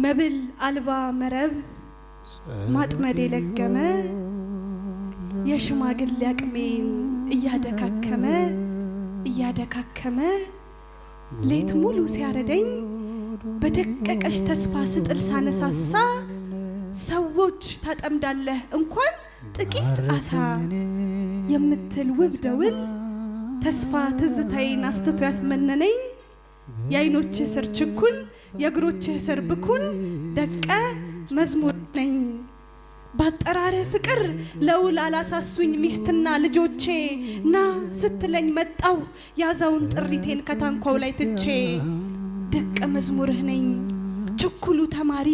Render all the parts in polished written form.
መብል አልባ መረብ ማጥመድ የለገመ፣ የሽማግሌ አቅሜን እያደካከመ እያደካከመ፣ ሌት ሙሉ ሲያረደኝ በደቀቀች ተስፋ ስጥል ሳነሳሳ፣ ሰዎች ታጠምዳለህ እንኳን ጥቂት አሳ የምትል ውብ ደውል ተስፋ ትዝታዬን አስትቶ ያስመነነኝ፣ የአይኖችህ ስር ችኩል የእግሮችህ ስር ብኩን ደቀ መዝሙር ነኝ። ባጠራርህ ፍቅር ለውል አላሳሱኝ ሚስትና ልጆቼ፣ ና ስትለኝ መጣሁ ያዛውን ጥሪቴን ከታንኳው ላይ ትቼ። ደቀ መዝሙርህ ነኝ ችኩሉ ተማሪ፣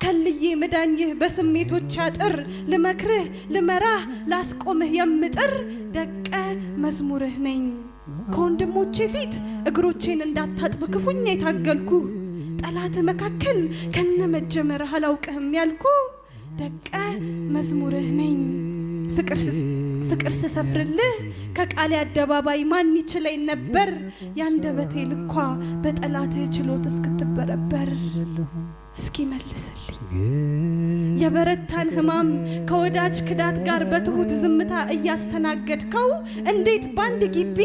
ከልዬ ምዳኝህ በስሜቶች አጥር፣ ልመክርህ ልመራህ ላስቆምህ የምጥር ደቀ መዝሙርህ ነኝ። ከወንድሞቼ ፊት እግሮቼን እንዳታጥብ ክፉኛ የታገልኩ፣ ጠላት መካከል ከነ መጀመርህ አላውቅህም ያልኩ ደቀ መዝሙርህ ነኝ። ፍቅር ስሰፍርልህ ከቃሌ አደባባይ ማን ይችለኝ ነበር? ያንደበቴ ልኳ በጠላትህ ችሎት እስክትበረበር። እስኪ መልስልኝ፣ የበረታን ህማም ከወዳጅ ክዳት ጋር በትሁት ዝምታ እያስተናገድከው፣ እንዴት ባንድ ግቢ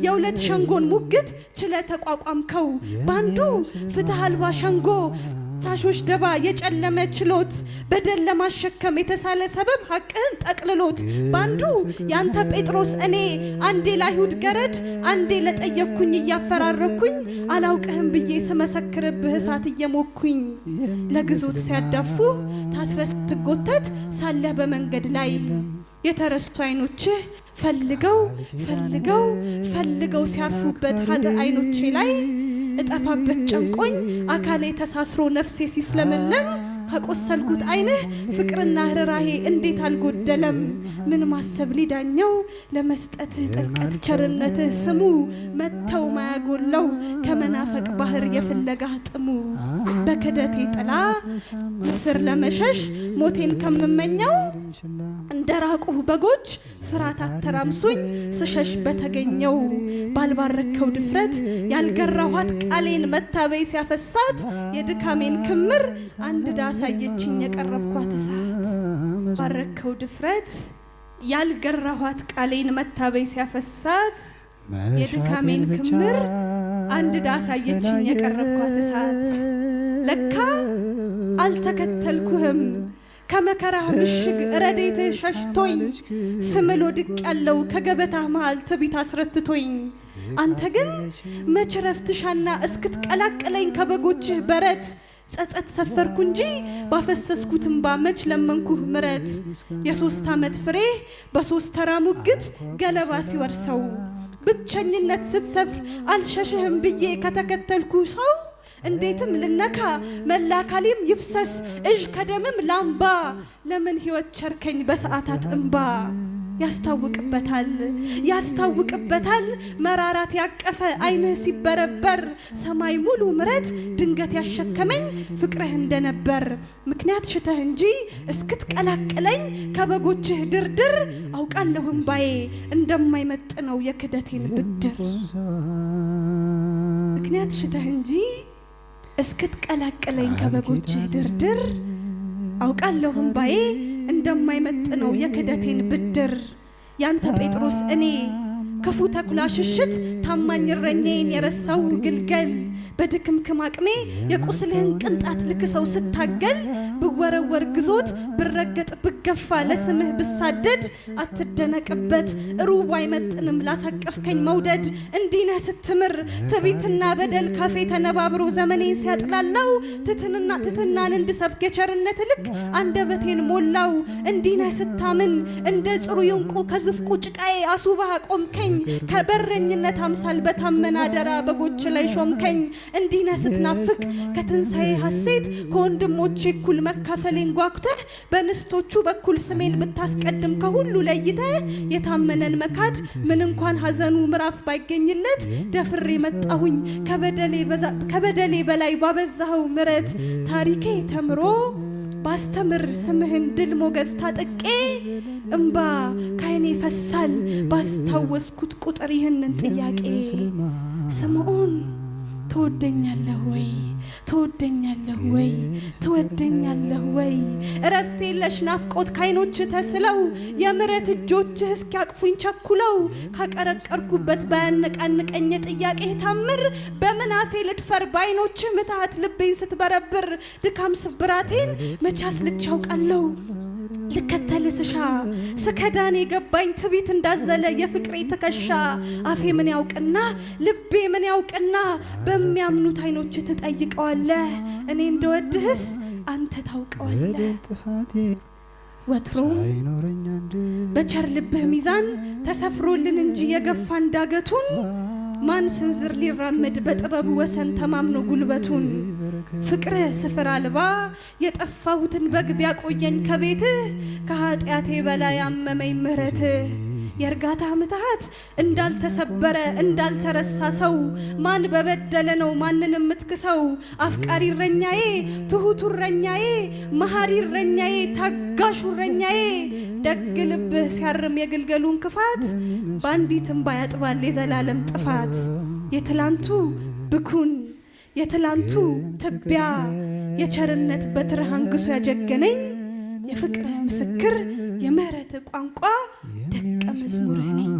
የሁለት ሸንጎን ሙግት ችለ ተቋቋምከው? ባንዱ ፍትህ አልባ ሸንጎ ሳሾች ደባ የጨለመ ችሎት፣ በደል ለማሸከም የተሳለ ሰበብ ሀቅህን ጠቅልሎት፣ ባንዱ ያንተ ጴጥሮስ እኔ አንዴ ለአይሁድ ገረድ አንዴ ለጠየቅኩኝ እያፈራረኩኝ፣ አላውቅህም ብዬ ስመሰክርብህ እሳት እየሞኩኝ፣ ለግዞት ሲያዳፉ ታስረ ስትጎተት ሳለህ በመንገድ ላይ፣ የተረሱ አይኖችህ ፈልገው ፈልገው ፈልገው ሲያርፉበት ሀጥ አይኖቼ ላይ፣ እጠፋበት ጨንቆኝ አካሌ ተሳስሮ ነፍሴ ሲስለመለም፣ ከቆሰልኩት አይንህ ፍቅርና ርኅራሄ እንዴት አልጎደለም? ምን ማሰብ ሊዳኘው ለመስጠትህ ጥልቀት ቸርነትህ ስሙ፣ መተው ማያጎለው ከመናፈቅ ባህር የፍለጋህ ጥሙ። በክደቴ ጥላ ስር ለመሸሽ ሞቴን ከምመኘው፣ እንደ ራቁህ በጎች ፍርሃት አተራምሶኝ ስሸሽ በተገኘው፣ ባልባረከው ድፍረት ያልገራኋት ቃሌን መታበይ ሲያፈሳት፣ የድካሜን ክምር አንድ ዳ አሳየችኝ የቀረብኳት እሳት። ባረከው ድፍረት ያልገራኋት ቃሌን መታበይ ሲያፈሳት፣ የድካሜን ክምር አንድ ዳ አሳየችኝ የቀረብኳት እሳት። ለካ አልተከተልኩህም፣ ከመከራህ ምሽግ ረዴትህ ሸሽቶኝ፣ ስምል ወድቅ ያለው ከገበታህ መሃል ትቢት አስረትቶኝ። አንተ ግን መች ረፍት ሻና እስክትቀላቅለኝ ከበጎችህ በረት፣ ጸጸት ሰፈርኩ እንጂ ባፈሰስኩት እምባ መች ለመንኩህ ምረት። የ3 ዓመት ፍሬ በሶስት ተራ ሙግት ገለባ ሲወርሰው፣ ብቸኝነት ስትሰፍር አልሸሽህም ብዬ ከተከተልኩ ሰው እንዴትም ልነካ? መላ አካሌም ይፍሰስ እዥ ከደምም ላምባ፣ ለምን ህይወት ቸርከኝ በሰዓታት እምባ? ያስታውቅበታል ያስታውቅበታል መራራት ያቀፈ አይንህ ሲበረበር፣ ሰማይ ሙሉ ምረት ድንገት ያሸከመኝ ፍቅርህ እንደነበር። ምክንያት ሽተህ እንጂ እስክትቀላቅለኝ ከበጎችህ ድርድር፣ አውቃለሁ እምባዬ እንደማይመጥነው የክደቴን ብድር። ምክንያት ሽተህ እንጂ እስክትቀላቅለኝ ከበጎችህ ድርድር፣ አውቃለሁ እምባዬ እንደማይመጥነው የክደቴን ብድር። ያንተ ጴጥሮስ እኔ ክፉ ተኩላ ሽሽት ታማኝ እረኛዬን የረሳው ግልገል፣ በድክምክም አቅሜ የቁስልህን ቅንጣት ልክሰው ስታገል፣ ብወረወር ግዞት ብረገጥ ብገፋ ለስምህ ብሳደድ፣ አትደነቅበት ሩቡ አይመጥንም ላሳቀፍከኝ መውደድ። እንዲህ ነህ ስትምር፣ ትቢትና በደል ካፌ ተነባብሮ ዘመኔን ሲያጥላላው፣ ትትንና ትትናን እንድሰብክ የቸርነት ልክ አንደበቴን ሞላው። እንዲህ ነህ ስታምን፣ እንደ ጽሩይ ዕንቁ ከዝፍቁ ጭቃዬ አስውበህ አቆምከኝ፣ ከበረኝነት አምሳል በታመነ አደራ በጎች ላይ ሾምከኝ። እንዲህ ነህ ስትናፍቅ፣ ከትንሣኤ ሐሴት ከወንድሞቼ እኩል መካፈሌን ጓጉተህ፣ በንስቶቹ በኩል ስሜን ብታስቀድም ከሁሉ ለይተህ፣ የታመነን መካድ ምን እንኳን ሐዘኑ ምዕራፍ ባይገኝለት፣ ደፍሬ መጣሁኝ ከበደሌ በላይ ባበዛኸው ምረት። ታሪኬ ተምሮ ባስተምር ስምህን ድል ሞገስ ታጥቄ፣ እምባ ካይኔ ይፈሳል ባስታወስኩት ቁጥር ይህንን ጥያቄ፦ ስምዖን ትወደኛለህ ወይ? ትወደኛለህ ወይ? ትወደኛለህ ወይ? እረፍት የለሽ ናፍቆት ካይኖችህ ተስለው፣ የምሕረት እጆችህ እስኪያቅፉኝ ቸኩለው፣ ካቀረቀርኩበት ባያነቃንቀኝ የጥያቄህ ታምር፣ በምን አፌ ልድፈር በአይኖችህ ምትሃት ልቤን ስትበረብር? ድካም ስብራቴን መቼ አስልቼ አውቃለሁ? ልከተል ስሻ ስከዳን የገባኝ ትቢት እንዳዘለ የፍቅሬ ትከሻ። አፌ ምን ያውቅና፣ ልቤ ምን ያውቅና፣ በሚያምኑት አይኖች ትጠይቀዋለህ። እኔ እንደወድህስ አንተ ታውቀዋለህ። ወትሮም በቸር ልብህ ሚዛን ተሰፍሮልን እንጂ የገፋን ዳገቱን፣ ማን ስንዝር ሊራመድ በጥበቡ ወሰን ተማምኖ ጉልበቱን? ፍቅርህ ስፍር አልባ የጠፋሁትን በግ ቢያቆየኝ ከቤትህ፣ ከኃጢአቴ በላይ አመመኝ ምሕረትህ። የእርጋታ ምትሃት እንዳልተሰበረ እንዳልተረሳ ሰው፣ ማን በበደለ ነው ማንን የምትክሰው? አፍቃሪ እረኛዬ፣ ትሁቱ እረኛዬ፣ መሐሪ እረኛዬ፣ ታጋሹ እረኛዬ፣ ደግ ልብህ ሲያርም የግልገሉን ክፋት፣ በአንዲት እምባ ያጥባል የዘላለም ጥፋት። የትላንቱ ብኩን፣ የትላንቱ ትቢያ፣ የቸርነት በትርህ አንግሶ ያጀገነኝ፣ የፍቅርህ ምስክር፣ የምህረትህ ቋንቋ ደቀ መዝሙርህ ነኝ።